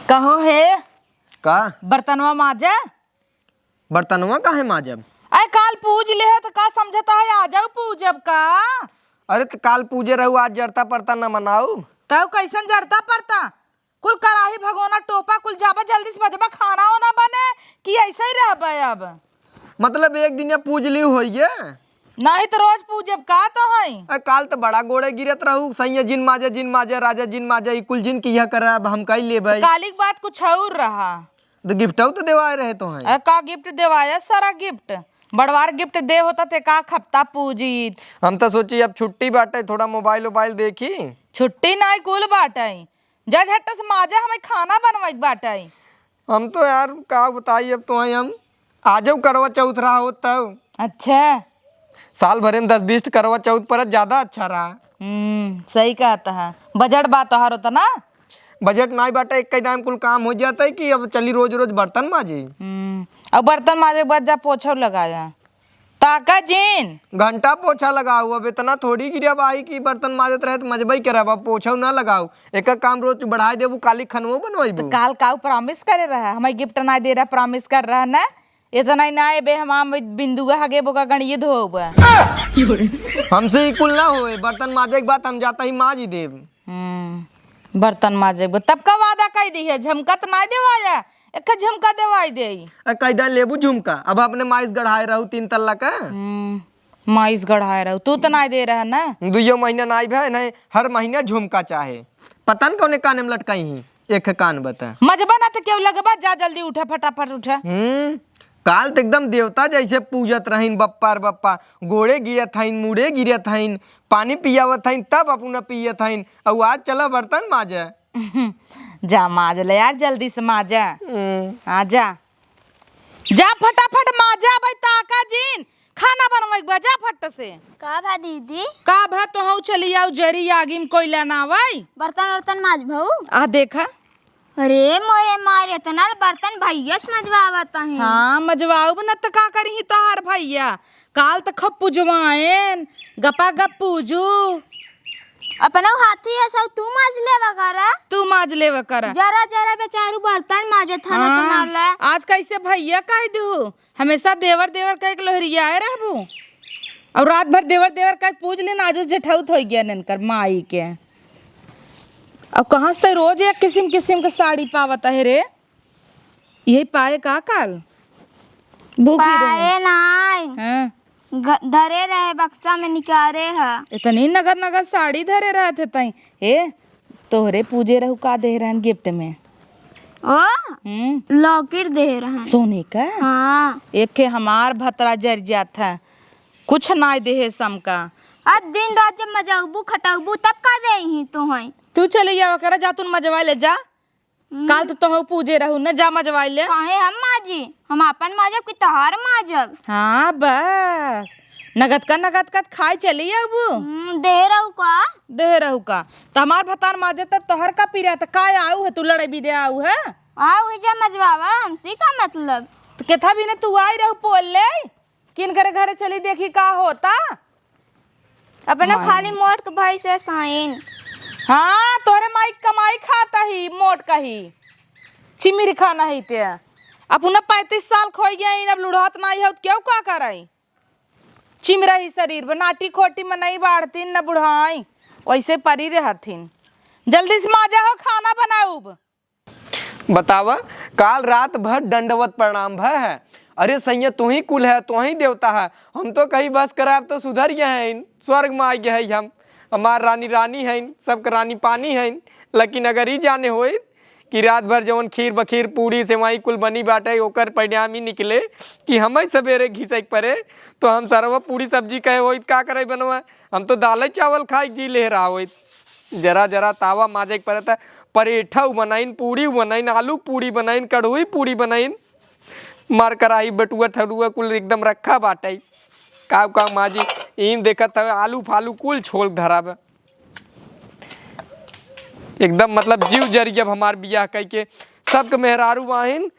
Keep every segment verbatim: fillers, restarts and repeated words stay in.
कहो हे। का? बर्तनवा माजे। बर्तनवा काहे माजब? अरे काल पूज लेहे त का समझता है, आ जाऊ पूजब का? अरे त काल पूजे रहू, आज जरता परता न मनाऊ। तब कैसन जरता परता? कुल कराही भगोना टोपा कुल जाबा जल्दी से मजबा, खाना ओना बने कि ऐसे ही रहबे अब? मतलब एक दिन या पूज ली होइए? नहीं तो रोज पूजब का तो है। अरे काल त बड़ा गोड़े गिरत रहू, सैया जिन माजे, जिन माजे, राजा जिन माजे, ई कुल जिन किया करे, अब हम कई लेबे। काली के बात कुछ और रहा। तो गिफ्टऊ तो देवाए रहे तो हैं। अरे का गिफ्ट देवाया, सारा गिफ्ट। बड़वार गिफ्ट दे होता ते का खपता पूजीत। हम तो सोची अब छुट्टी बाटे, थोड़ा मोबाइल ओबाइल देखी। छुट्टी नाई कुल बाटे। जा झट से माजा, हमें खाना बनवाई के बाटे। हम तो यार का बताई, अब तो हैं हम आजऊ करवा चौथ रहा होत तब। अच्छा। साल भरे में दस बीस करवा चौथ परत ज्यादा अच्छा रहा। हम्म, सही कहता है। बजट बा तोहार होता ना? बजट नाई बाटे, एक ही दाम कुल काम हो जाता है कि अब चली रोज रोज बर्तन माजी। हम्म, अब बर्तन माजे के बाद जा पोछा लगा जा। ताका जीन। घंटा पोछा लगाऊ, अब इतना थोड़ी गिरब आई कि बर्तन माजत रहे तो मजबई करब, अब पोछा ना लगाऊ। एक काम रोज तू बढ़ाई देबू, काली खनवो बनवाईबू। तो काल काऊ प्रॉमिस करे रहा, हमें गिफ्ट ना दे रहा, प्रॉमिस कर रहा ना। इतना ही ना, ए बे, हम आम बिंदुआ हगे बोका गणिये धोब। हमसे ई कुल ना होए, बर्तन माजे के बाद हम जाता ही माज ही देब। हम्म, बर्तन माजे के बाद। तब का वादा कह दी है, झमका त ना देवाया, एक झमका देवाई दे। ए, कैदा लेबू झुमका, अब अपने माइस गढ़ाए रहू तीन तल्ला का। हम्म, माइस गढ़ाए रहू, तू त ना दे रहा ना। दुइयो महीना ना आइब है, नहीं, हर महीना झुमका चाहे। पता न कौने काने में लटकाई ही, एक कान बता। मजबा ना त केहू लगबा, जा जल्दी उठा, फटाफट उठा। हम्म, काल त एकदम देवता जैसे पूजत रहीन, बप्पा रे बप्पा, गोड़े गिरत हईन, मुड़े गिरत हईन, पानी पियावत हईन, तब अपना पियत हईन, अउ आज चला बर्तन माजे। जा माज ले यार, जल्दी से माजा। हम्म। हाँ, जा। जा फटाफट माजा, अबे ताका जीन, खाना बनवाई के बा, जा फट से। का भा दीदी? का भा, तोहू चली आऊ जरी आगी में कोयला ना आवई। बर्तन वर्तन माज भऊ। आ देखा। अरे मोरे मारे, इतना बर्तन भैया से मजवावत हैं। हाँ, मजवाऊ न त का करी तोहार भैया। काल त खूब पुजवाएन, गपा गप पूजू। अपना हाथी है सब तू माज लेवा करा। तू माज लेवा करा। जरा जरा बेचारू बर्तन माजत हन हाँ, इतना ले। आज कैसे भैया कह दू, हमेशा देवर देवर कह के लोहरियाए रहबू। और रात भर देवर देवर कह के पूज लेन, आज जेठौत हो गया इनकर माई के। अब कहाँ से रोज एक किस्म किस्म के साड़ी पावत है रे? यही पाए का काल? भूखी रहे। पाए नाई। हाँ। ग-, धरे रहे, बक्सा में निकारे है। इतनी नगर नगर साड़ी धरे रहत है तई। ए, तोहरे पूजे रहू का दे रहन गिफ्ट में? ओ, हम्म। लॉकेट दे रहन। सोने का? हाँ। एक के हमार भतरा जर जात है, कुछ नाई देहे समका। आ दिन रात जब मजौबू खटौबू तब का देही तोहई? तू चले जावा करा, जा तू मजवा ले जा। हम्म। काल तो तोहू पूजे रहू न, जा मजवाई ले। काहे हम माजी? हम आपन माजब कि तोहार माजब? हाँ, बस। नगद का, नगद का खाए चली अबू। हम्म, दे रहू का? दे रहू का? त हमार भतार माजे त तोहर का पीरा, त का आऊ है, तू लड़े भी दे आऊ है? आऊ है जा मजवावा, हमसे का मतलब? त केथा भी ने तू आई रहू पोल ले, किन करे घरे चली देखी का होता? अपना माई। खाली मोट के भाई से साइन। हाँ, तोरे माई कमाई खाता ही मोट कही। चिमिर खाना ही ते। अब उन्हें पैंतीस साल खोई गया, अब लुढ़ात नाई हो, क्यों का कराई? चिमरा ही शरीर, बनाटी खोटी में नहीं बाढ़तीन न बुढ़ाई, वैसे परी रहथिन। जल्दी से माजा हो, खाना बनाऊब। बतावा, काल रात भर दंडवत प्रणाम भय है। अरे सैया, तू ही कुल है, तू ही देवता है। हम तो कही बस करा, अब तो सुधर गए हैं, स्वर्ग में आ गए हैं हम। हमार रानी रानी हैं, सबके रानी पानी हैं। लेकिन अगर ई जाने होइत कि रात भर जवन खीर बखीर पूड़ी सेवई कुल बनी बाटे, ओकर परिणाम ई निकले कि हमें सवेरे घिसे के पड़े, तो हम सरवा पूड़ी सब्जी कहे होइत का करे बनवा। हम तो दाल चावल खाए के जी ले रहा होइत। जरा जरा तावा माजे के पड़ता, परेठा बनाइन, पूड़ी बनाइन, आलू पूड़ी बनाइन, कढ़ुई पूड़ी बनाइन। मार कराही बटुआ ठडुआ कुल एकदम रखा बाटे। का का माजी, ईम देखत हवे आलू फालू कुल छोल धराब। एकदम मतलब जीव जरी अब हमार बियाह कई के। सबके मेहरारू आहिन,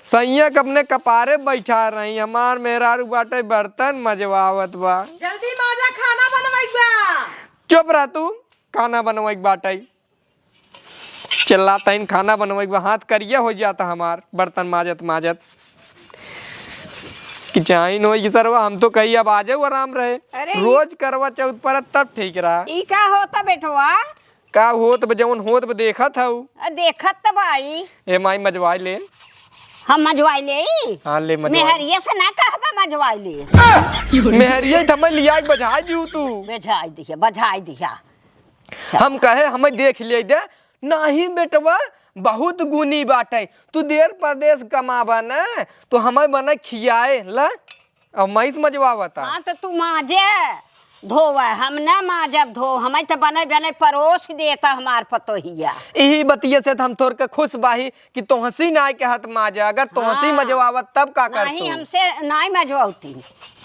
सैया के अपने कपारे बैठा रही, हमार मेहरारू बाटे बर्तन मजवावत बा। जल्दी माजा, खाना बनवाई बा। चुप रह तू, खाना बनवाई बाटे। चिल्लात हइन खाना बनवइ के बा, हाथ करिया होइ जाता हमार बर्तन माजत माजत। कि चाइन होइ कि सरवा, हम तो कही अब आ जाऊ आराम रहे। अरे, रोज करवा चौथ परत तब ठीक रहा। ई का होता बेटवा? का होत बा, जवन होत बा देखत हऊ। आ, देखत त बाई। ए माई, मजवाइ ले। हम मजवाइ लेई? हाँ, ले मजवाइ। मेहरिया से ना कहबा मजवाइ ले। मेहरिया त हमें लिया के बजाइ दिहू तू। बजाइ दिहा, बजाइ दिहा। हम कहे हमें देख ले दे। नाही बेटवा, बहुत गुनी बाटे। तू देर परदेस कमाबा न, तो हमें बना खियाए ला। अब मैं से मजवावता। हाँ, तो तू माजे धोवे, हम न माजब धो, हमें तो बने बने परोस देता हमार पतोहिया। इही बतिये से त हम तोर के खुश बाही कि तोहसी नाय कहत माजे, अगर तोहसी हाँ। मजवावत तब का करतू? नहीं, हमसे नाय मजवावती,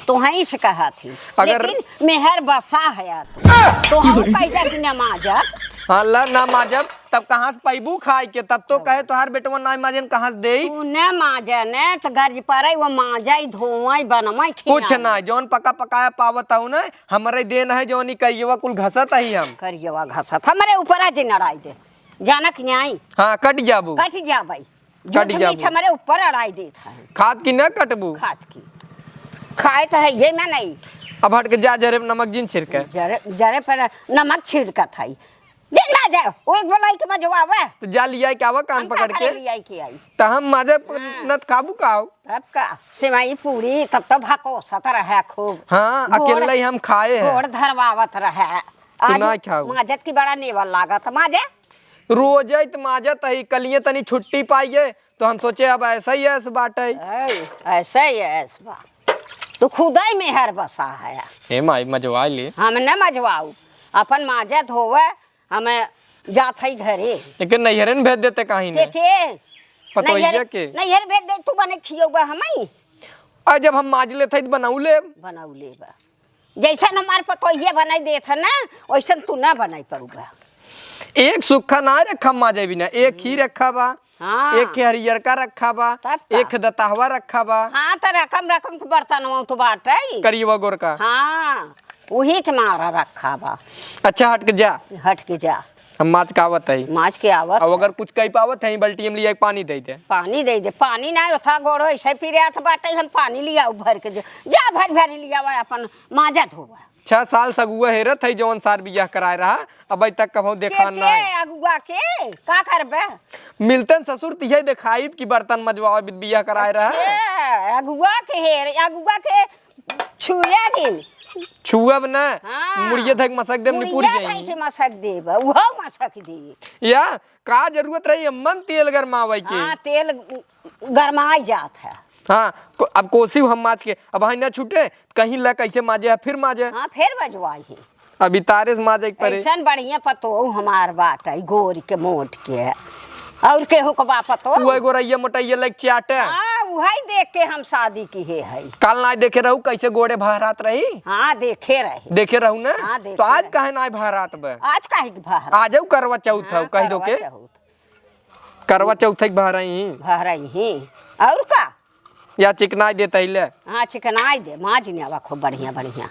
तोहई से कहत ही। अगर लेकिन मेहर बसा है यार तू। तो हम कैसे कि न माजब? हाँ, ला ना माजब, तब कहाँ से पैबू खाए के? तब तो कहे तोहार बेटवा नाय माजन, कहाँ से देई? तू न माजे न, त गर्ज पड़े, वो माजे, धोवे, बनवे, कुछ खियावे। ना, जौन पका पकाया पावत हूँ न, हमरे देन है, जौन ई करियवा कुल घसत ही हम। करियवा घसत, हमरे ऊपर आज न अड़ाई दे, जानक न्याय। हाँ, कट जाबू। कट जाबई। कट झूठ जाबू। मीठ हमरे ऊपर अड़ाई देत है। खात की न कटबू? खात की। खाए त है ये में नहीं। अब हट के जा, जरे नमक जिन छिड़के। जरे, जरे पर नमक छिड़कत है। दिन ना जाए, वो एक बोलाई के मजवावे। तो जा लिया के आवा कान हम का पकड़ करे के। लिया के आई? त हम माजे प-, हाँ। न त खाबू का हो? तब का? सेवई पूरी, तब तो भकोसत रहे खूब। हाँ, गोड़, अकेले ही हम खाए हैं। गोड़ धरवावत रहे। तू आज ना खाऊ। माजत की बड़ा नेवल लागत। माजे? रोजे त माजत ही, कलिए तनी छुट्टी पाइए, तो हम सोचे अब ऐसा ही ऐस बाटे। ऐ, ऐसा ही ऐस बा। तू खुदई मेहर बसा है। हे माई, मजवाइ ले। हम न मजवाऊ, अपन माजे धोवे, हमें जात है घरे। एके नैहरे न भेज देते काहे के, ने? के? पतोहिया नैहर, के? नैहर भेज दे, तू बने खियौबा हमई? आ, जब हम माज लेत है त बनाऊ ले। बनाऊ लेबा। जैसन हमार पतोहिया बनाई देत है ना, वैसन तू ना बनाई पउबा। एक सुक्खा ना रखा माजे बिना, एक ही रखा बा, हाँ। एक के हरियरका रखा बा, तब का? एक दतहवा रखा बा। हाँ, त रकम रकम के बर्तनवा तो बाटे। करियवा गोरका। हाँ, उही के मारा रखा बा। अच्छा, हट के जा। हट के जा। हम माज के आवत है। माज के आवत अब है। अगर कुछ कही पावत है, बल्टी में लिया के पानी दे दे। पानी दे दे, पानी ना ओथा गोड़ो ऐसे पिरात बाटे, हम पानी लियाऊ भर के दे। जा भर भर लियावा, अपन माजा धोवा। छह साल से अगुआ हेरत है, जवन सार बियाह कराए रहा, अबे तक कभो देखा के, ना है। अगुआ के का करबे? मिलतन ससुर तिहे देखाइत कि बर्तन मजवावे बिद बियाह कराए रहा। अच्छा, अगुआ के हेर, अगुआ के छुए दिन। छुअब ना, हाँ। मुड़िए धक मसक देब, निपुर मुड़िए जाई। धक मसक देब, उहो मसक देब। या, का जरूरत रही अम्मन तेल गरमावे के? हाँ, तेल गरमाई जात है। हाँ, को-, अब कोसी हम माज के, अब हाई ना छूटे, कहीं ला कैसे माजे है, फिर माजे। हाँ, फिर मजवाई है। अभी तारे से माजे के परे। ऐसन बढ़िया पतोह हमार बाटे, गोर के मोट के। और केहू के बा पतोह? उहे गोरैया मोटैया लग चाटे। हाँ, उहे देख के हम शादी किहे है। काल ना देखे रहू कैसे गोड़े भहरात रही? हाँ, देखे रही। देखे रहू ना? हाँ, देखे तो आज रही। काहे ना भहरात बा? आज काहे के भहरात? आजउ करवा चौथ हौ, हाँ, कहि दो करवा के। चौथ। करवा चौथ के भहरई ही। भहरई ही। और का? या चिकनाई देत ही ले। हाँ, चिकनाई दे, माज नेवा खूब बढ़िया, बढ़िया।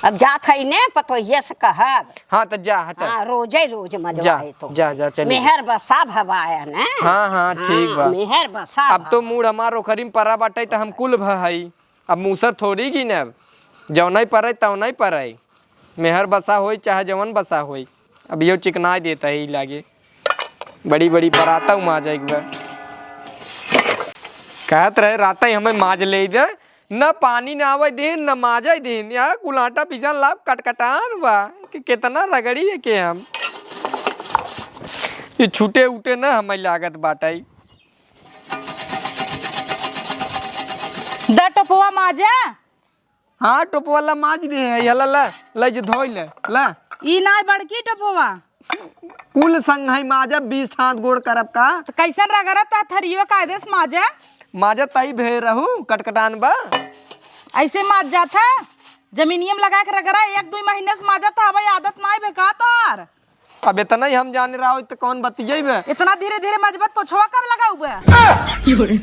अब जात है ने, पतोहिया से कहब। हाँ, त जा, हटा। हाँ, रोजे रोज मजवाए जा, तो। जा, जा, चली। मेहर बसा भवाया ने। हाँ, हाँ, ठीक बा। मेहर बसा अब तो भवा। मूड़ हमार ओखरी में परा बाटे, त हम कुल भहई। अब मूसर थोड़ी गिनब। जौनई परे, तौनई परे। मेहर बसा होई, चाहे जवन बसा होई। अब यो चिकनाई देत ही लागे। बड़ी बड़ी बराता माजा एक बार। कहत रहे राता ही हमें माज ले दे, न पानी न आवे दिन, न माजे दिन। या कुल आटा पीसा लाभ कटकटान बा कि केतना रगड़ी है के हम। ये छूटे उटे न हमें लागत बाटाई। द टोपवा माजा। हाँ, टोपवा ला माज दे है, हला ला, ला जे धोई ले, ला। ई नाय बड़की टोपवा। कुल संग है माजा, बीस ठात गोड़ करब का? त कैसन रगड़त है थरियो कायदे से माजा? माजा तई भे रहू, कटकटान बा। ऐसे माज जात है, जमीनियम लगा के रगड़ा, एक दुई महीने से माजत हवे, आदत नाय बे का तोर? अब इतना ही हम जाने रहा हो तो कौन बतिये बे? इतना धीरे धीरे मजबत पोछवा कब लगाऊ बे?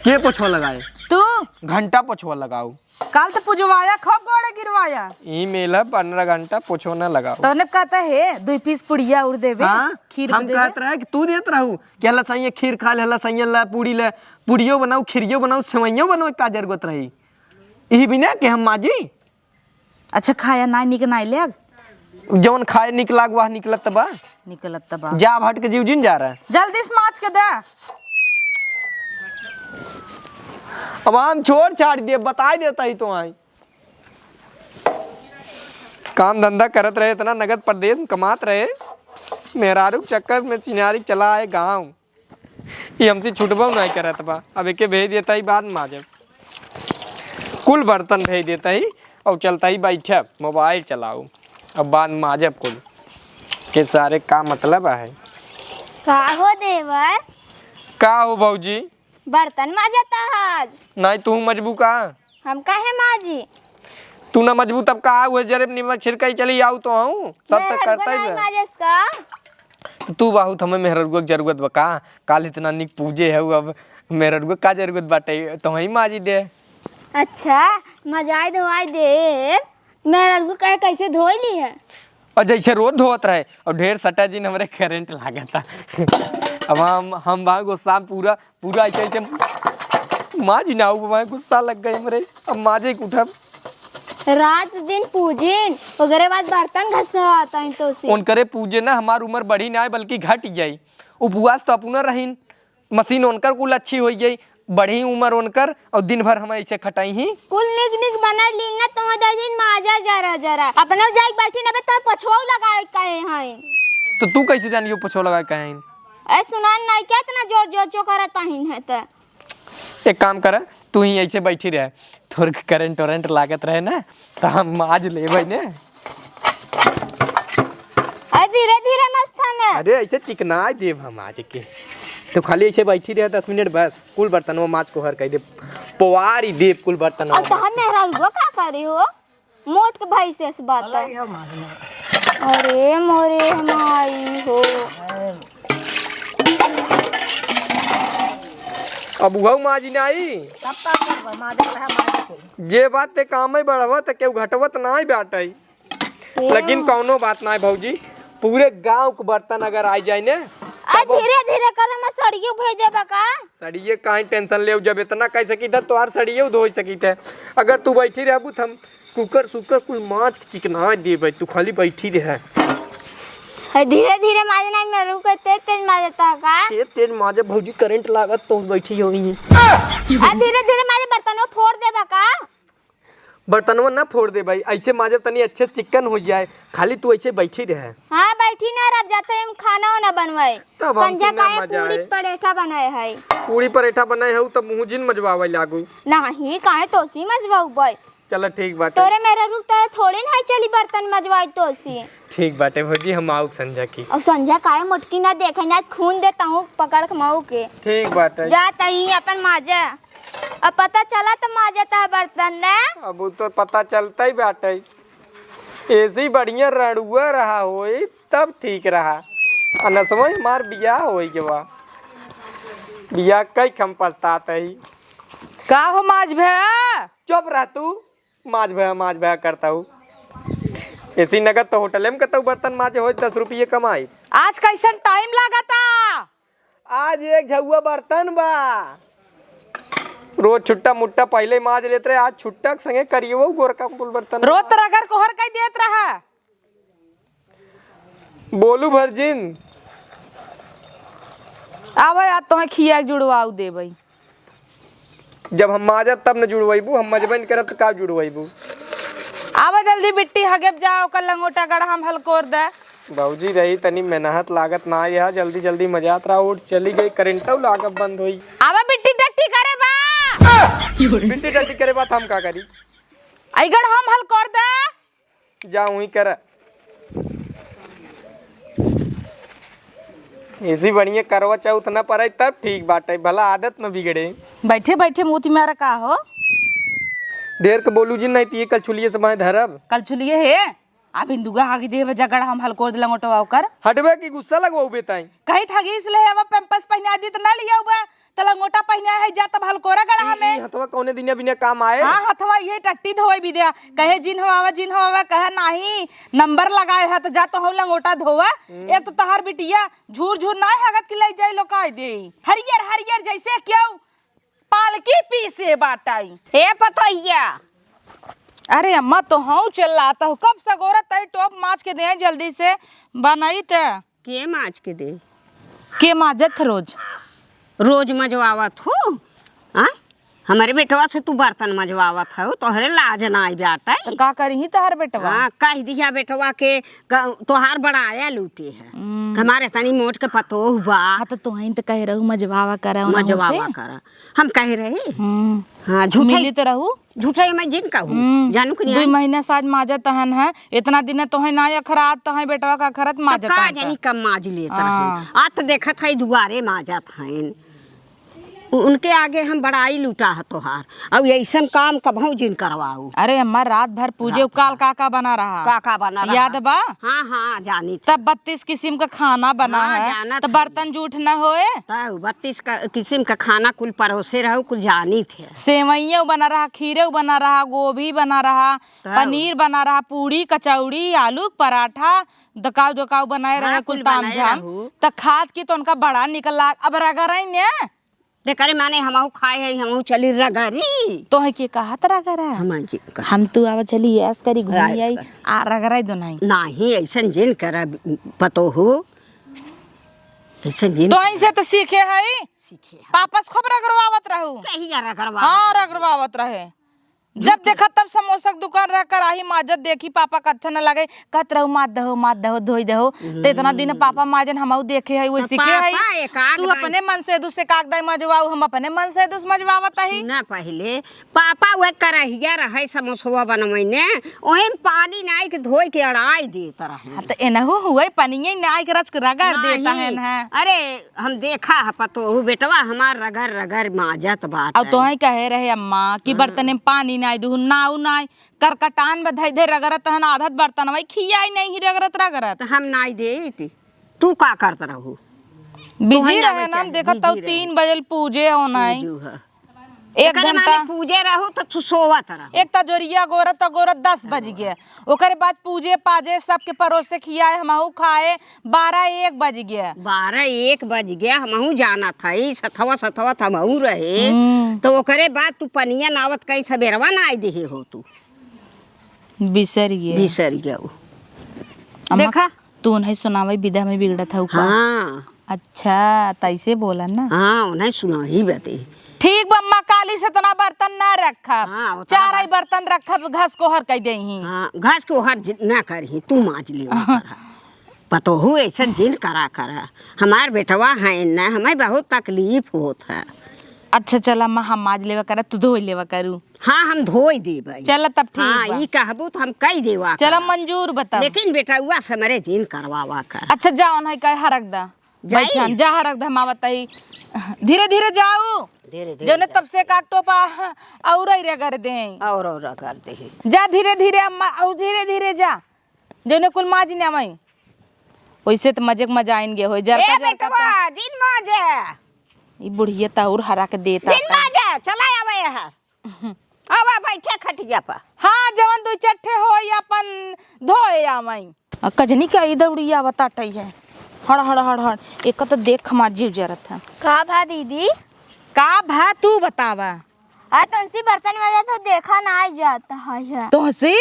के पोछवा लगाए? तू? घंटा पोछवा लगाऊ। काल तो पुजवाया, खूब गोड़े गिरवाया। ई मेल है, पन्द्रह घंटा पोछवा ना लगाऊ। तोने कहता है, दुई पीस पुड़िया और देबे, हाँ, खीर हम देबे। कहत रहे कि तू देत रहू कि हला सैया खीर खा ले, हला सैया ला पूड़ी ले, पूड़ियो बनाऊ, खीरियो बनाऊ, सेवइयो बनाऊ, का जरूरत रही? इही बिना कि हम माजी? अच्छा, खाया नाई निक नाई लेग। जौन खाए निक लाग, वह निकलत बा। निकलत बा। जा, अब हट के जीव जिन जा रहा है। जल्दी से माज के दे। अब हम छोड़ छाड़ दिए, बताई देता ही तो आई। काम धंधा करत रहे, इतना नगद परदेस में कमात रहे, मेहरारू के चक्कर में चिनारी चला आए गाँव। ई हमसे छुटबो नाहीं करत बा। अब एके भेज देता ही, बाद में माजब। कुल बर्तन भेज देता ही और चलता ही बैठब, मोबाइल चलाऊ। अब बाद में माजब कुल। के सारे का मतलब है? का हो देवर? का हो भौजी? बर्तन माजता आज? नाहीं, तू मजबू का? हम काहे माजी? तू ना मजबू तब का हुए, जरे निमक छिड़काई चली आऊ तो हूँ, सब तक मेहररुआ करता ही नहीं बा। माजेस का? तो तू बहुत हमें मेहररुआ के जरूरत बा का? काल इतना निक पूजे है, अब मेहररुआ का जरूरत बाटे, तो ही माजी दे। अच्छा, मजाई धोआई दे, मेहररुआ कहे कैसे धोई ली है? और जैसे रोज धोत रहे, और ढेर सटा जिन हमरे करंट लागता। अब हम, हम बा गुस्सा में पूरा पूरा ऐसे, ऐसे माजी ना, वो गुस्सा लग गए हमरे। अब माजे के उठब। रात दिन पूजिन, ओकरे बाद बर्तन घसवाता है तो से। उनकरे पूजे ना हमार उम्र बढ़ी ना है, बल्कि घट जाई। उपवास तो अपना रहीन, मशीन उनकर कुल अच्छी हो गई, बढ़ी उम्र उनकर, और दिन भर हम ऐसे खटाई ही। कुल निक निक बना लीन ना, तुम दे दिन माजा जरा जरा। अपने जाई बैठी ना बे, तो पछवाऊ लगाए कहे हैं। तो तू कैसे जानियो पछवाऊ लगाए कहे हैं? ए, सुनान नाई क्या इतना जोर जोर चो करत अहिन है त? एक काम कर, तू ही ऐसे बैठी रहे, थोड़ करंट वरंट लागत रहे ना, तो हम माज लेबै ने। अरे धीरे धीरे मस्त है ना। अरे ऐसे चिकनाई देब हम आज के, तो खाली ऐसे बैठी रहे दस मिनट बस, कुल बर्तनवा माज कोहर कह देब, पोवारी देब कुल बर्तनवा अब तो माज। हम मेहरारू का करी हो? मोट के भाई से इस बात है। अलग है माजना। अरे मोरे माई हो। अब उहऊ माजी नाई। तब का करबा, माजत रहा, माजत रहा। जे बात ते काम में बढ़वत, केहू घटवत नाई बाटई। ए लेकिन हो। कौनो बात नाई भौजी, पूरे गांव के बर्तन अगर आ जाए ने, आ, तब धीरे धीरे कर, मैं सड़ियो भेजे बा का? सड़िये काहे टेंशन लेव, जब इतना कह सकी था, तोहार सड़िये धो सकी थे। अगर तू बैठी रहबू, त हम कुकर सुकर कुल माज के चिकना देबै, तू खाली बैठी रहे। ए, धीरे धीरे माजना में रुक, तेज तेज माजता का? तेज तेज माजे भौजी, करंट लागत तो बैठी होई। आ, धीरे धीरे माजे, बर्तनों फोड़ देबा का? बर्तनवा ना फोड़ देबै, ऐसे माजे तनी अच्छे चिकन हो जाए, खाली तू ऐसे बैठी रहे। हाँ, बैठी ना रह, जाते हम खाना वाना बनवाए। तब हमसे संझा ना काहे मजा पूरी आए। परेठा बनाए है। पूरी परेठा बनाए है, तब मुँह जिन मजवावे लागू। नहीं, काहे तोसी मजवाउबै? चलो ठीक बाटे। तोरे मेहरारू तोरे थोड़े ना चली बर्तन मजवाई तोसी। ठीक बाटे भौजी, हम आउब संझा की। और संझा काहे मोटकी ना देखे, ना खून देता हूँ पकड़ के मऊ के। ठीक बाटे। जा तही अपन माजा। अब पता चला त माजता है बर्तन ने। अब उ तो पता चलता ही बाटे। ऐसी बढ़िया रड़ुआ रहा होई तब ठीक रहा। अनसवा हमार बियाह होई के बा। बियाह कई हम पछतात ही। का हो माज भया? चुप रह तू। माज भया, माज भया करता हूँ। ऐसी नगद तो होटले में कतऊ बर्तन माजे होई, दस रुपये कमाई। आज कैसन टाइम लागता? आज एक झउआ बर्तन बा। रोज छुट्टा मुट्टा पहिले माज लेत रहे, आज छुट्टा के संगे करियो गोरका कुल बर्तन। रोज त रगड़ कोहर कई देत रहा। बोलू भर जिन। आवे, आज तोहे खिया के जुड़वाऊ देबई। जब हम माजब तब न जुड़वैबू, हम मजबे न करब त का जुड़वैबू? आवे जल्दी बिट्टी हगेब जा, ओकर लंगोटा गड़ा हम हलकोर दे। भौजी रही तनी मेहनत लागत ना आया, जल्दी जल्दी मजात रहा, उठ चली गई, करंटो लागब बंद होई। आवे बिट्टी टट्टी करे बा। बिट्टी टट्टी करे बा त हम का करी? अइगड़ हम हलकोर दे। जा वहीं कर। ऐसी बढ़िया करवा चौथ न पड़े तब ठीक बाटे, भला आदत न बिगड़े। बैठे बैठे मूती मारा का हो? ढेर के बोलू जी, नहीं त ये कलछुलिये से बाहें धरब। कलछुलिये है? अब हिंदुआ हागी देह बजा गड़ा हम हलकोर दे लंगोटवा ओकर। हटबे की गुस्सा लगवाऊ बेताई। कही था गीस ले अब पैम्पस पहिना दी त ना लिया हुआ। त लंगोटा पहिना है जा तब हलकोरा गड़ा ई, हमें। ई हथवा कौने दिने बिना काम आए? हाँ, हथवा ये टट्टी धोए भी दे। कहे जिन हवावा, जिन हवावा, कहे नाही। नंबर लगाए है त जा तो हऊ लंगोटा धोवा। हम्म। एक तो तहार बिटिया झूर झूर ना हगत की ले जाई लोकाई दे। हरियर, हरियर जैसे क्यों पालकी पीसे बाटाई। ए पतोहिया। अरे अम्मा, तो हूँ चिल्लात हूँ, कब से गोरत हई, टोप माज के दे जल्दी से, बनाई त। के माज के दे? के माजत रोज? रोज मजवावत हो? आ? हमरे बेटवा से तू बर्तन मजवावत हो, तोहरे लाज नाई बाटे। तो का करी ही तोहर बेटवा? हाँ, कह दिया बेटवा के क-, तोहार बड़ाया लूटे है। हम्म। हमारे तनी मोट के पतोह बा। हाँ, तो तोहइन तो कहे रहू मजवावा करा, ओनहु से। मजवावा करा। हम कहे रहे। हम्म। हाँ, झूठे मिली तो रहू। झूठे मैं जिन कहू। हम्म। जानू कि दुई नहीं? महीना साज माजत हन है, इतना दिन तोहे ना अखरात, तोहे बेटवा का अखरत तो माजत का हन जानी का। कब माज लेत हाँ। रहे। आ तो देखत है दुआरे माजत हन। उ-, उनके आगे हम बड़ाई लूटा है तोहार। अब ऐसन काम कबहू जिन करवाऊ। अरे अम्मा, रात भर पूजे, रात काल भर। का का बना रहा? का का बना रहा? याद बा? हाँ, हाँ, जानी थी। तब बत्तीस किस्म का खाना बना हाँ, है, जाना तब थी। बर्तन जूठ न होए। तब बत्तीस का किस्म का खाना कुल परोसे रहो, कुल जानी थे। सेवइयों बना रहा, खीरे बना रहा, गोभी बना रहा, तब। पनीर बना रहा, पूड़ी, कचौड़ी, आलू क पराठा, दकाऊ दकाऊ बनाए हाँ, रहे, कुल कुल बनाए ताम झाम। रहू। त खात की तो उनका बड़ा निकल लाग। अब रगड़ाई ने। तेकरे माने हमहू खाए हई, हमहू चली रगरी। तोहे के कहत रगरा? हमार जी कहा। हम तू आवा चली ऐस करी घूमी आई, आई, कर। आ रगराई दो नहीं। नाही, ऐसन जिन करा पतोहू। ऐसन जिन तो करा। ऐसे तो सीखे हई। सीखे हई। पापस खूब रगरवावत रहू। कहिया रगरवावत हाँ, रहू। रगरवावत रहे। जब देखा तब समोसा के दुकान रह कराही माजत देखी पापा का अच्छा न लगे, कहत रहू, "माज दहो, माज दहो, धोई दहो।" त इतना दिन पापा माजन हमहू देखे हई, वही तो सीखे हई। पापा एक आध तू बार अपने मन से दुस एक आध दाई मजवाऊ, हम अपने मन से दुस मजवावत हई। ना पहिले पापा वह करहिया रहे समोसवा बनवैने, ओहे में पानी नाई के धोई के अड़ाई देत रहे। हाँ, त एनहू हुए पनिये नाई के रच के रगड़ देत नहीं। हन, हाँ। अरे, हम देखा है पतोहू बेटवा हमार रगर रगर माजत बाटे। अउ तोहई कहे रहे अम्मा कि हाँ। बर्तने में पानी नाई दुहु, नाऊ नाई, करकटान में धई धई रगरत हन, आधत बर्तनवा खियाई नहीं रगरत रगरत। त हम नाई देइत, तू का करत रहू? बिजी तोहई रहे ना, हम देखत हऊ तीन बजल पूजे हो नाई। पूजू है। एक एकरे घंटा। माने पूजे रहू त तू सोवत रहू। एक त जोरिया गोरत त गोरत दस बज गया। ओकरे बाद पूजे पाजे सबके परोसे खियाए, हमहू खाए, बारह एक बज गया। बारह एक बज गया, हमहू जानत हई, सथवा सथवा त हमहू रहे। हम्म। त ओकरे बाद तू पनिया नावत कई सबेरवा नाई देहे हो तू। बिसर गया। बिसर गया उ। अम्मा, देखा? तू नहीं सुनावे, विदा में बिगड़त हऊ का? हाँ। अच्छा, तैसे बोला ना। हाँ, उन्हें सुनाही बदे। ठीक बा अम्मा, काली से इतना बर्तन ना रखब। हाँ, उतना चार आई बर्तन रखब, घस कोहर कई देही। हाँ, घस कोहर जि-, ना करही, तू माज ले ओकर। पतोहू ऐसन जिन करा करा। हमार बेटवा है ना, हमें बहुत तकलीफ होत है। अच्छा चला अम्मा, हम माज लेवा करा, तू धोई लेवा करू। हाँ, हम धोई देबै। चला तब ठीक हाँ, बा। ई कहबू त हम कई देवा चला करा। मंजूर बता। लेकिन बेटउआ से हमरे जिन करवावा कर। अच्छा जाओ, नहीं कहे हरक दा। जाई? बैठन, जा हरक दा, हम आवत हई। धीरे धीरे जाऊ। धीरे धीरे जौने जा। तब से काटो पा और रगड़ दे। और, और रगड़ दे। जा धीरे धीरे अम्मा, और धीरे धीरे जा। जौने कुल माज ने अमई। वैसे त मजे के मजा आइन गे होई। जरका, ए जरका बेटवा, त। जिन माजे। ई बुढ़िया त और हरा के देता जिन माजे, चला आवे है। आवा बैठे खटिया पर। हाँ, जवन दुई चार ठे होई अपन धोए आवई। आ कजनी के ई दौड़ी आवत आटई है। हड़, हड़, हड़, हड़। एक तो देख हमार जीव जरत है। का भा दीदी? का भा तू बतावा? आ तुलसी बर्तन में जात हो, देखा ना आई जात है, है। तुलसी?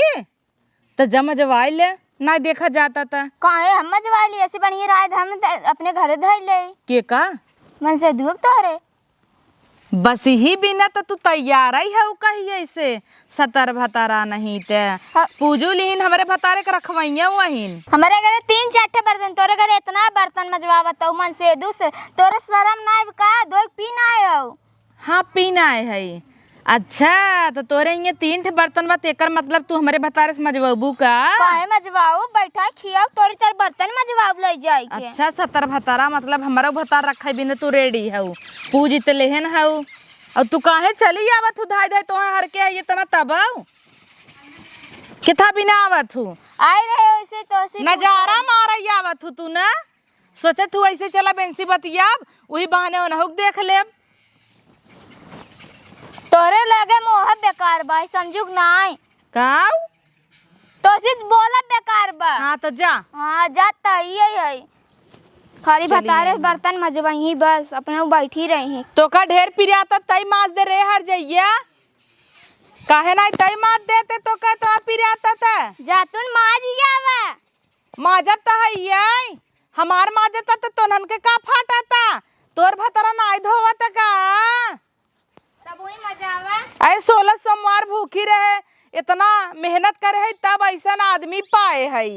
त जब मजवाई ले, ना देखा जाता त। काहे हम मजवाई ले, ऐसी बढ़िया राय हम त अपने घरे धई ले। के का? मन से दुख तोहरे। बस ही बिना त तू तैयार ही है, कही ऐसे सतर भतारा नहीं ते। हाँ। पूजू लिहिन हमरे भतारे के रखवैया वहिन। हमरे घरे तीन चार ठे बर्तन, तोरे घरे इतना बर्तन मजवावत हऊ मन से दुख से, तोरे शरम ना आइब का? दोई पी ना आए हऊ। हाँ, पीना आए है। अच्छा, त तोरे इहाँ तीन ठे बर्तन बा, तेकर मतलब तू हमरे भतारे से मजवाबू का? काहे मजवाऊ? बैठा खियाऊ, तोरी तर बर्तन मजवाऊ लई जाई के। अच्छा, सतर भतारा, मतलब हमरो भतार रखे बिना तू ready हऊ। पूजी त लेहन हऊ। और तू काहे चली आवत हू धाई धाई, तोहे हर के है इतना तबाऊ? किथा बिना आवत हू? आए रहे वैसे तो ऐसे नजारा मारा आवत हूँ तू ना। सोचत हूँ ऐसे चला बेंसी बतियाब, वही बहाने ओनहु के देख लेब। तोरे लगे मोह बेकार बा, समझू के नाय। काऊ? तो सिर्फ बोला बेकार बा। हाँ, तो जा। हाँ, जाता ही है, है। खाली चलिए। भतारे बर्तन मजबई ही बस, अपने वो बैठी रही ही। तो का ढेर पिरियाता तई माज दे रे हर जइया। काहे नाई तई माज देते तो का तो पिरियाता था? जातुन माज ही आवा। माजत त है ये। हमार माजत त तोनन के का फाटा था? तोर भतरा नाई धोवत का? तब वही मजा आवा। अरे सोलह सोमवार भूखी रहे, इतना मेहनत करे है, तब ऐसन आदमी पाए है,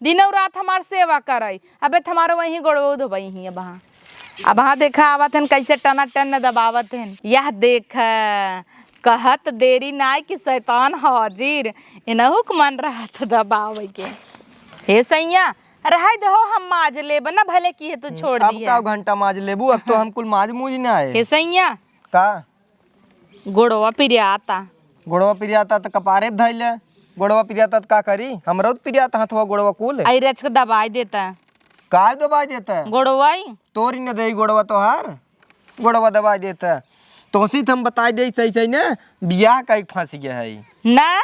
दिनौ रात हमार सेवा करे। अबे तुम्हारे वहीं गोड़वो धोबई ही अब हाँ। अब हाँ देखा आवत हन, कैसे टना टन दबावत हन। यह देख, कहत देरी नाय कि शैतान हाजिर, इनहु के मन रहत दबावे के। हे सैया, रहाई दहो, हम माज लेब ना, भले की है तू छोड़ अब दिया। का घंटा माज लेबू, अब तो हम कुल माज मूज ना आए। हे सैया, का? गोड़वा पिरियाता। गोड़वा पिरियाता त कपारे धइले। गोड़वा पिरियाता त का करी? हमरो त पिरियाता हथवा गोड़वा कुल। आई रच के दबाई देता। का दबाई देता? गोड़वाई। तोरी न देई गोड़वा तोहार। गोड़वा दबाई देता। तोसी त हम बताई देई सही सही ने, बियाह कई फंस गया है। ना?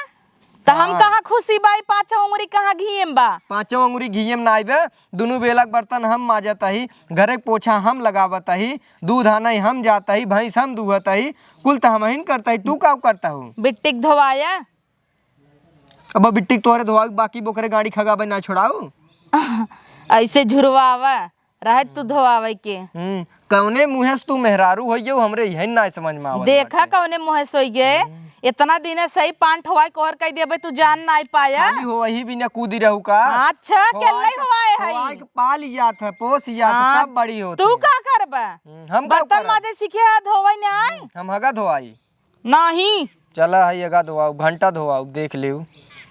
त हम हाँ। कहाँ खुशी बाई, पाँचों उंगरी कहाँ घियेम बा? पाँचों उंगरी घियेम ना आइबे, दुनू बेला के बर्तन हम माजत ही, घरे के पोछा हम लगावत ही, दूध आने हम जात ही, भैंस हम दूहत ही, कुल त हमहिन करत ही, तू का करत हूँ? बिट्टी के धोवाया। अब बिट्टी के तोहरे धोवाई, बाकी बोकरे गाड़ी खगाबे ना छोड़ाऊ। ऐसे झुरवावा। रहे तू धोआवे के। हम्म, कौने मुँहे से तू मेहरारू होइ गयो, हमरे यही ना समझ में आवत देखा बाटे। कौने मुँहे से होइ गए। हम्म। इतना दिन सही पान ठोवाई कोहर कह देबे, तू जान ना पाया। खाली हो वही बिना कूदी रहू का? अच्छा, हो केल्ले आए, हो आए हो है। आए के पाल जात है, पोस जात है, हाँ, तब बड़ी होती तू है। का करबा? हम्म, हम का बर्तन करब? माजे सीखे है, धोवाई ना आए। हम्म, हम हगा धोआई। नाही। चला है, एगा धोआऊ, घंटा धोआऊ, देख लेऊ।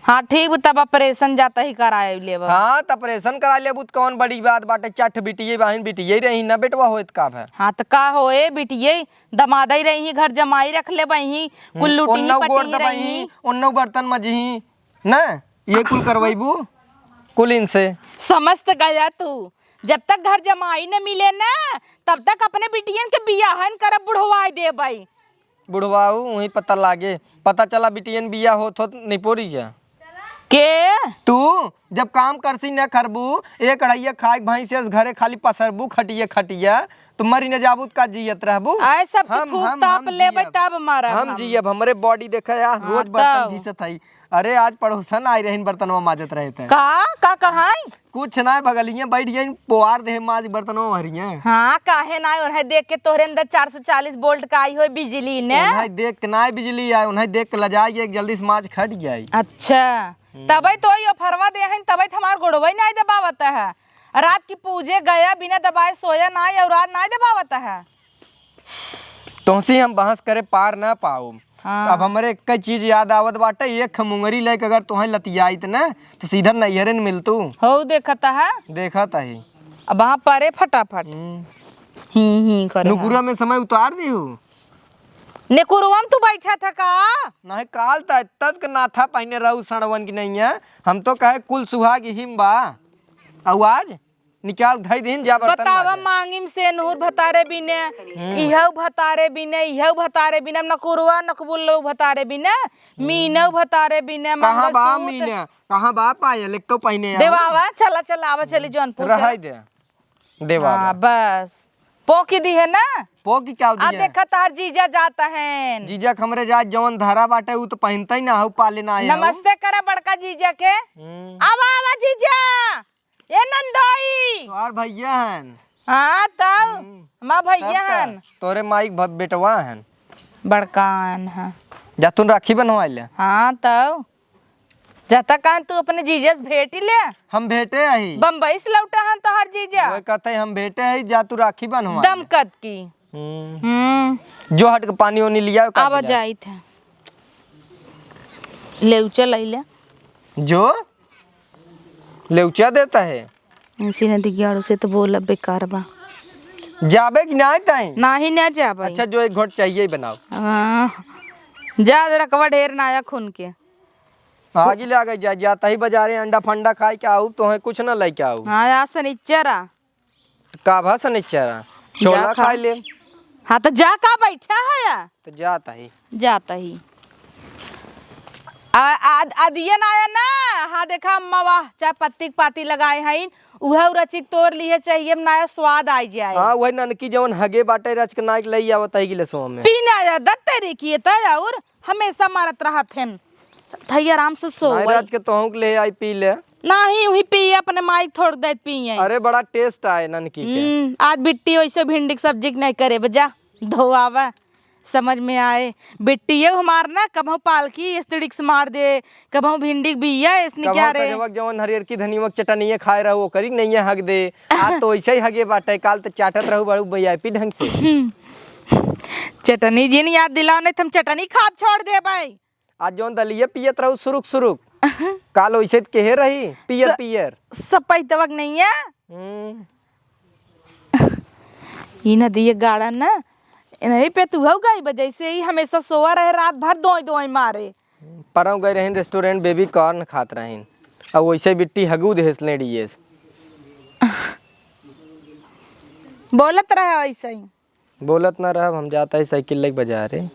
हाँ, ठीक, तब ऑपरेशन जाता ही कराए लेब। हाँ, त ऑपरेशन करा लेबू त कौन बड़ी बात बाटे, चठ बिटिये बाहिन बिटिये रही ना, बेटवा होत का भा? हाँ, त का होए, बिटिये दमादई रही, घर जमाई रख ले बही, कुल हम्म, लुटही ओन्नौ गोड़ पटही दबाई रही। ही, ओन्नौ बर्तन मजही, ना? ये कुल करवैबू, कुल इनसे। समझ त गया तू, जब तक घर जमाई न मिले ना, तब तक अपने बिटियन के बियाहन करब बुढ़वाई देबई। बुढ़वाऊ, वहीं पता लागे। पता चला बिटियन बिया होत होत निपोरी जा। के? तू जब काम करसी न करबू, एक अढ़ैया खाए के भैंस से घरे खाली पसरबू खटिया खटिया, तो मरी न जाबू त का जियत रहबू? आए सब हम, फूक हम, ताप हम लेबे जियब। तब मरब हम हम। जियब, हमरे बॉडी देखा या, हाँ, रोज बर्तन तब। घिसत हई। अरे आज पड़ोसन आई रहिन बर्तनवा माजत रहे थे। का? का कहाई? कुछ ना, बगलिए बैठ गई, पोआर देहे माज बर्तनवा भरिए। हाँ, काहे ना, उन्हें देख के तोहरे अंदर चार सौ चालीस वोल्ट का आई होई बिजली ने। उन्हें देख के ना बिजली आए, उन्हें देख के लजा गया, जल्दी से माज खट गया। अच्छा, हम्म। तबे तो यो फरवा दे हैं, तबे तो हमार गोड़वा ही नहीं दबावत है। रात की पूजे गया, बिना दबाए सोया ना, और रात ना दबावत है। तोहसी हम बहस करे पार ना पाउब। हाँ। अब हमरे एक चीज याद आवत बाटे, एक मुंगरी लेके अगर तोहें लतियाइत न, तो सीधा नैहरे न मिलतू। हो देखत है। देखत है। अब वहाँ परे फटाफट। हम्म। ही, ही करे नुकुरा हाँ। में समय उतार दी हूँ। नेकुरवा में तू बैठा था का? नहीं, काल त तद के नाथा पहने रहू सड़वन की नहीं है। हम तो कहे कुल सुहाग हिम बा। अउ आज निकाल धई दीन जा बर्तन बतावा, माजे। मांगिम से नूर भतारे बिने, हम्म। इहउ भतारे बिने, इहउ भतारे बिने, नकुरवा नकबुल लोग भतारे बिने, हम्म। मीनउ भतारे बिने, कहाँ बा मंगलसूत्र। मीना? कहाँ बा पायल? एक तो पहिने आओ। देवावा, चला, चला, आवा, चली जौनपुर, चला। रहाई दे। देवावा। हाँ, बस। पोकी दी है ना? पोकी क्या आ, दी है? देखा तार जीजा जाता है। जीजा के हमरे जात जवन धरा बाटे, उ तो पहिनता ही ना हउ, पाले ना आए हउ। नमस्ते करा बड़का जीजा के। हम्म। आवा, आवा जीजा। ए नंदोई। तोहार भैया हन। हाँ, तब हम्म। हमार भैया तब का? हन। तोरे माई के भ-, बेटवा हन। बड़का हन, हाँ। जा तुन राखी बनवाई ले। हाँ, तब। जता कहन तू अपने जीजा से भेटी ले। हम भेटे अही। बम्बई से लौटा हन तोहार जीजा। वो कहते हम भेटे अही, जा तू राखी बनवाई ले। दमकत की। हम्म। हम्म। जो हट के पानी ओनी लिया, का आवा गिलास। जाइत है। लेउचा लइले। जो? लेउचा देता है। ऐसी नदी ग्यारह से तो बोला बेकार बा। जाबे कि ना ताई? नाही ना जाबे। अच्छा, जो एक घोट चाहिए ही बनाओ। हाँ। जा रकवा ढेर नाया खून के। आगी ले आ गई, जा, जाता ही बजारे अंडा फंडा खाए के आऊ, तोहे कुछ ना लेके आऊ। हाँ, आज सनिच्चर आ। का भा सनिच्चर आ? छोला जा खा। खाए ले। हाँ, तो जा, का बैठा है या? तो जाता ही। जाता ही। आ, आ, आ दिए ना आया ना। हाँ, देखा अम्मा, वाह, चाय पत्ती के पाती लगाए हईन, उहे उरचिक तोर लिहे चाहिए, नया स्वाद आई जाए। हाँ, वही ननकी जवन हगे बाटे रच के नाइक लई आवत है गिलसवा में। पी ना आया, दत्ते रे किए त और हमेशा मारत रहत हन। थई आराम से सो नाई वही। रच के तोहूँ के ले आई पी ले। नाही, वही पिए, अपने माई थोड़ देत पिए। अरे, बड़ा taste आए ननकी के। हम्म, आज बिट्टी वैसे भिंडी के सब्जी के नहीं करे, बजा धोआवा। समझ में आए, बिट्टिये हमार ना, कबहूँ पालकी एस्तड़िक से मार दे, कबहूँ भिंडी के बिया, ऐसने कबहूँ क्या रे? सजवक जवन हरियर की धनिया के चटनिये खाए रहो, ओकरी नैया हक दे। आज तो ऐसे ही हगे बाटे, काल तो चाटत रहू बड़ू V I P ढंग से। चटनी जिन याद दिलाओ, नहीं तो हम चटनी खाब छोड़ देबै। आज जौन दलिया पियत रहू सुरुक सुरुक, काल ओइसे त केहे रही, पियर स-, पियर। सपैतवक नहीं है। हम्म। ई नदिया गाड़ा ना, इन्हीं पे तू हो गई बा, जैसे ही हमेशा सोआ रहे, रात भर दोई दोई मारे। परौं गए रहिन restaurant, baby corn खात रहिन, अब वैसे बिट्टी हगू देस लेड़िएस। बोलत रहे ऐसे ही। बोलत ना रहब, हम जाता ही साइकिल लेके बाजारे।